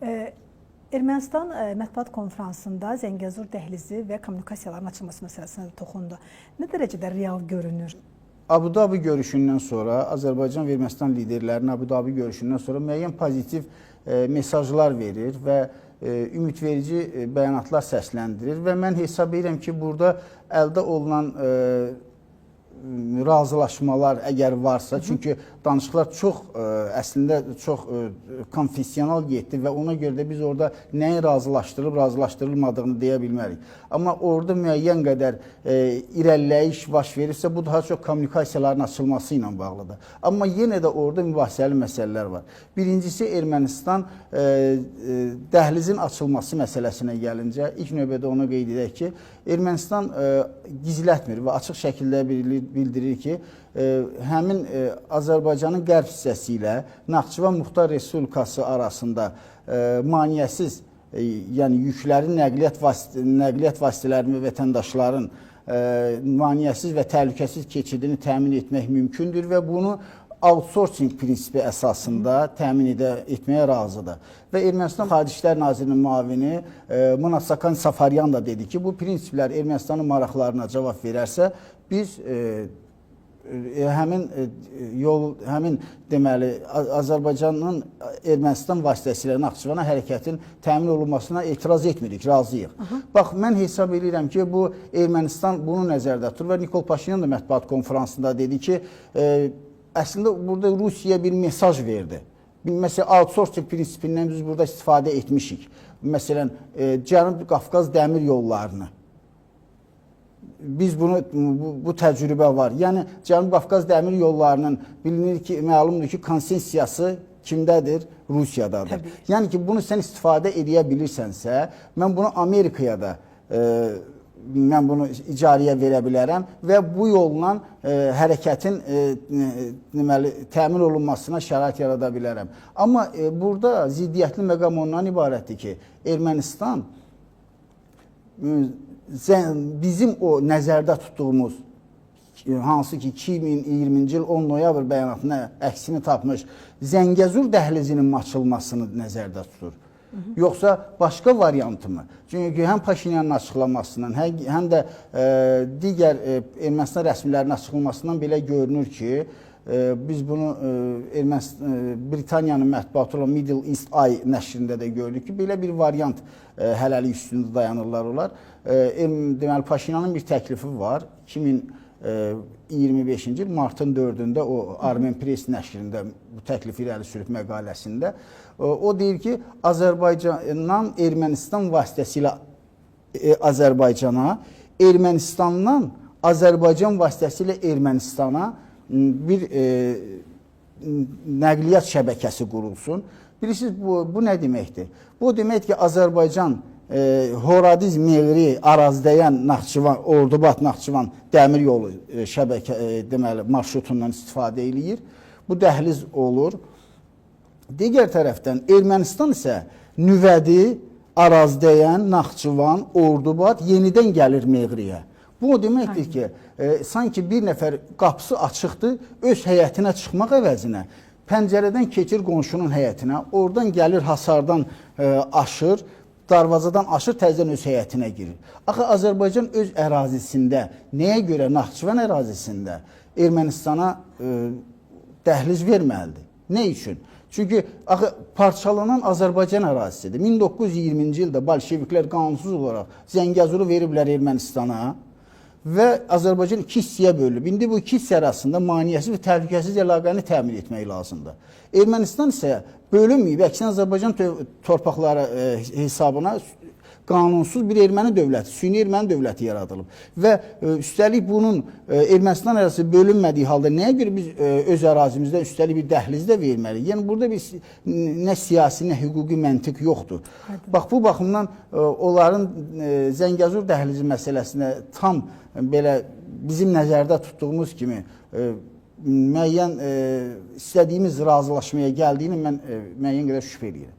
Ermənistan mətbuat konfransında Zəngəzur dəhlizi və kommunikasiyaların açılması məsələsinə də toxundu. Nə dərəcədə real görünür? Abu Dabi görüşündən sonra Azərbaycan və Ermənistan liderlərinin Abu Dabi görüşündən sonra müəyyən pozitiv mesajlar verir və ümidverici bəyanatlar səsləndirir və mən hesab edirəm ki, burada əldə olunan razılaşmalar əgər varsa, çünki danışıqlar çox əslində çox konfessional getdi və ona görə də biz orada nəyin razılaşdırılıb, razılaşdırılmadığını deyə bilmərik. Amma orada müəyyən qədər irəliləyiş baş verirsə, bu daha çox kommunikasiyaların açılması ilə bağlıdır. Amma yenə də orada mübahisəli məsələlər var. Birincisi, Ermənistan dəhlizin açılması məsələsinə gəlincə, ilk növbədə onu qeyd edək ki, Ermənistan gizlətmir və açıq şəkildə bildirir ki, həmin Azərbaycanın qərb hissəsi ilə Naxçıvan Muxtar Respublikası arasında maneəsiz, yəni yüklərin nəqliyyat vasitələrinin və vətəndaşların maneəsiz və təhlükəsiz keçidini təmin etmək mümkündür və bunu outsourcing prinsipi əsasında təmin etməyə razıdır. Və Ermənistan Xarici İşlər Nazirinin müavini Mnatsakan Safaryan da dedi ki, bu prinsiplər Ermənistanın maraqlarına cavab verərsə, biz həmin yol, həmin deməli Azərbaycanın Ermənistan vasitəsilə Naxçıvana hərəkətin təmin olunmasına etiraz etmirik, razıyıq. Bax, mən hesab edirəm ki, bu Ermənistan bunu nəzərdə tutur və Nikol Paşinyan da mətbuat konfransında dedi ki, əslində burada Rusiya bir mesaj verdi. Məsələn, outsourcing prinsipindən biz burada istifadə etmişik. Məsələn, Cənub Qafqaz dəmir yollarını biz bunu bu təcrübə var. Yəni Cənub Qafqaz dəmir yollarının bilinir ki, məlumdur ki, konsensiyası kimdədir? Rusiyadadır. Təbii. Yəni ki, bunu sən istifadə edə bilirsənsə, mən bunu Amerikaya da mən bunu icarəyə verə bilərəm və bu yolla hərəkətin deməli təmin olunmasına şərait yarada bilərəm. Amma burada ziddiyyətli məqam ondan ibarətdir ki, Ermənistan bizim o nəzərdə tutduğumuz hansı ki 2020-ci il 10 noyabr bəyanatına əksini tapmış Zəngəzur dəhlizinin açılmasını nəzərdə tutur. Yoxsa başqa variantı mı? Çünki həm Paşinyanın açıqlamasından, həm də digər Ermənistan rəsmilərinin açıqlamasından belə görünür ki, biz bunu Britaniyanın mətbuatı olan Middle East Eye nəşrində də gördük ki, belə bir variant hələlik üstündə dayanırlar onlar. Deməli Paşinyanın bir təklifi var. 2025-ci il martın 4-ündə o Armen Press nəşrində bu təklifi irəli sürüb məqaləsində. O deyir ki, Azərbaycandan Ermənistan vasitəsilə Azərbaycana, Ermənistandan Azərbaycan vasitəsilə Ermənistana bir nəqliyyat şəbəkəsi qurulsun. Bilirsiniz, bu nə deməkdir? Bu deməkdir ki, Azərbaycan Horadiz, Meğri, Arazdəyən, Naxçıvan, Ordubad, Naxçıvan dəmir yolu şəbəkə deməli marşrutundan istifadə eləyir. Bu dəhliz olur. Digər tərəfdən Ermənistan isə Nüvədi, Arazdəyən, Naxçıvan, Ordubad yenidən gəlir Meğriyə. Bu o deməkdir ki, sanki bir nəfər qapısı açıqdır, öz həyətinə çıxmaq əvəzinə pəncərədən keçir qonşunun həyətinə, oradan gəlir hasardan aşır, darvazadan aşır, təzədən öz həyətinə girir. Axı Azərbaycan öz ərazisində, nəyə görə Naxçıvan ərazisində Ermənistana dəhliz verməlidir? Nə üçün? Çünki axı parçalanan Azərbaycan ərazisidir. 1920-ci ildə bolşeviklər qanunsuz olaraq Zəngəzuru veriblər Ermənistana və Azərbaycan iki hissəyə bölünüb. İndi bu iki hissə arasında maneəsiz və təhlükəsiz əlaqəni təmin etmək lazımdır. Ermənistan isə bölünməyib, əksinə Azərbaycan torpaqları hesabına qanunsuz bir erməni dövləti, süni erməni dövləti yaradılıb. Və üstəlik bunun Ermənistan ərazisi bölünmədiyi halda nəyə görə biz öz ərazimizdə üstəlik bir dəhliz də verməliyik? Yəni burada bir nə siyasi, nə hüquqi məntiq yoxdur. Aydın. Bax bu baxımdan onların Zəngəzur dəhlizi məsələsinə tam belə bizim nəzərdə tutduğumuz kimi müəyyən istədiyimiz razılaşmaya gəldiyini mən müəyyən qədər şübhə eləyirəm.